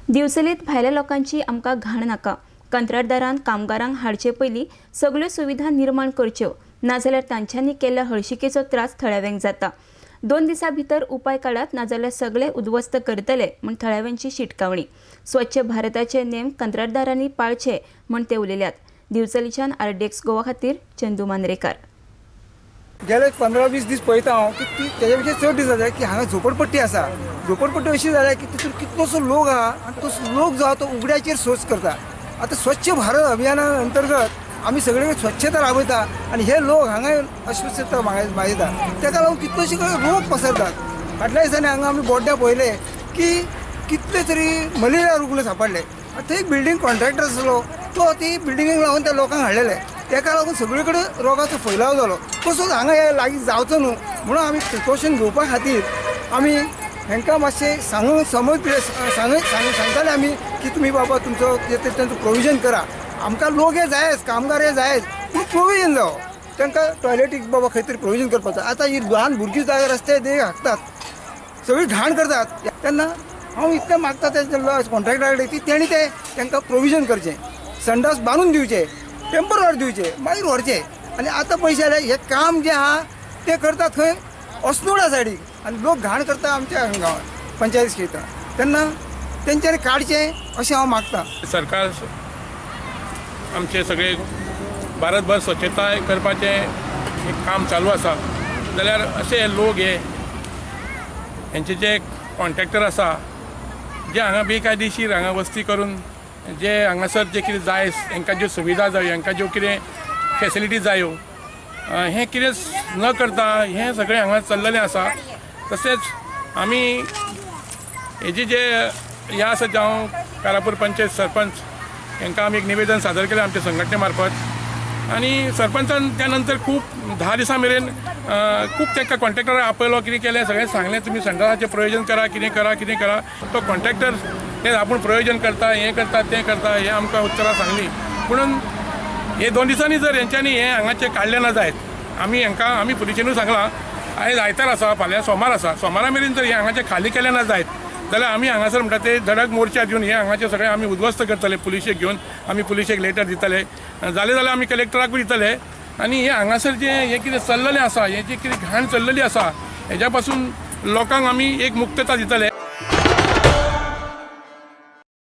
दिवचलीत भायल्या लोकांची आमकां घाण नाका. कंत्राटदारान कामगारांक हाडचे पयलीं सगल्यो सुविधा निर्माण करच्यो, नाजाल्यार तांच्यांनी केल्ल्या हळशिकेचो त्रास थळाव्यांक जाता. 2 दिसां भितर उपाय काडात, नाजाल्यार सगळे उद्ध्वस्त करतले म्हूण थळाव्यांची शिटकावणी. स्वच्छ भारताचे नेम कंत्राटदारांनी पाळचे म्हूण ते उलयल्यात. दिवचलीच्यान आरडीएक्स गोवा खातीर चंदू मांद्रेकार. गेले 15-20 दीस पळयता हांव की ती तेज्या पेक्षा चड दीस जाले की हांगा झोपडपट्टी आसा. झोपडपट्टी अशी जाल्या की तितून कितलोसो लोक आहा आनी तो लोक जो आहा तो उगड्याचेर शौच करता. आतां स्वच्छ भारत अभियाना अंतर्गत आमी सगळे स्वच्छता राबयता आनी हे लोक हांगा अस्वच्छता मागयता. तेका लागून कितलोशे रोग पसरतात. फाटल्या दिसांनी हांगा आमी बोड्ड्या पळयले की कितले तरी मलेरिया रुग्ण सापडले. थंय एक बिल्डींग कॉन्ट्रॅक्टर आसलो तो ती बिल्डिंगेक लागून त्या लोकांक हाडलेले. तेका लागून सगळे कडेन रोगाचो फैलाव जालो. तसोच हांगा हे लागीं जावचो न्हू म्हणून आमी प्रिकॉशन घेवपा खातीर आमी हेंकां मातशें सांगून समज सांगताले आमी की तुमी बाबा तुमचो तेंचो प्रोविजन करा. आमकां लोक हे जायच, कामगार हे जायच, पूण प्रोविजन जावो. तांकां टॉयलेटीक बाबा खंय तरी प्रोविजन करपाचो. आतां ही ल्हान भुरगीं जाग्यार रस्ते देग हाकतात, सगळी घाण करतात. तेन्ना हांव इतलें मागता तेंच्या कॉन्ट्रॅक्टरा कडेन की तेणी ते तांकां प्रोविजन करचें, संडास बांदून दिवचे, टेम्पररी दिवचे, मागीर व्हरचे. आनी आतां पयशे जाल्यार हें काम जें आहा तें करतात खंय अस्नोडा सायडीक आनी लोक घाण करता आमच्या गांवांत पंचायत क्षेत्रांत. तेन्ना तेंच्यांनी काडचें अशें हांव मागता. सरकार आमचे सगळे भारतभर स्वच्छताय करपाचें एक काम चालू आसा, जाल्यार अशे लोक हे हेंचे जे कॉन्ट्रॅक्टर आसा जे हांगा बेकायदेशीर हांगा वस्ती करून जे हांगासर जे कितें जाय हेंकां ज्यो सुविधा जायो, हेंकां ज्यो कितें फेसिलिटी जायो, हें कितें न करता हें सगळें हांगा चल्लेलें आसा. तशेंच आमी हेजे जे हें आसा, हांव कारापूर पंचायत सरपंच हेंकां आमी एक निवेदन सादर केलें आमच्या संघटने मार्फत. आनी सरपंचान त्या नंतर खूब 10 दिसां मेरेन खूब तांकां कॉन्ट्रॅक्टराक आपयलो, कितें केलें सगळें सांगलें, तुमी संडासाचें प्रयोजन करा, कितें करा कितें करा. तो कॉन्ट्रॅक्टर ते आपूण प्रयोजन करता, हें करता तें करता, हें आमकां उत्तरां सांगली. पुणून हे 2 दिसांनी जर हेंच्यांनी हें हांगाचें काडलें ना जायत, आमी हेंकां आमी पुलिशेनूय सांगलां, आयज आयतार आसा, फाल्यां सोमार आसा, सोमारा मेरेन जर हें हांगाचें खाली केलें ना जायत जाल्यार आमी हांगासर म्हणटा ते धडक मोर्चा दिवन हे हांगाचें सगळें आमी उद्ध्वस्त करतले. पुलिशेक घेवन आमी पुलिशेक लेटर दितले, जालें जाल्यार आमी कलेक्टराकूय दितले. आनी हें हांगासर जें हें कितें चल्लेलें आसा, हें जी कितें घाण चल्लेली आसा, हेज्या पासून लोकांक आमी एक मुक्तता दितले.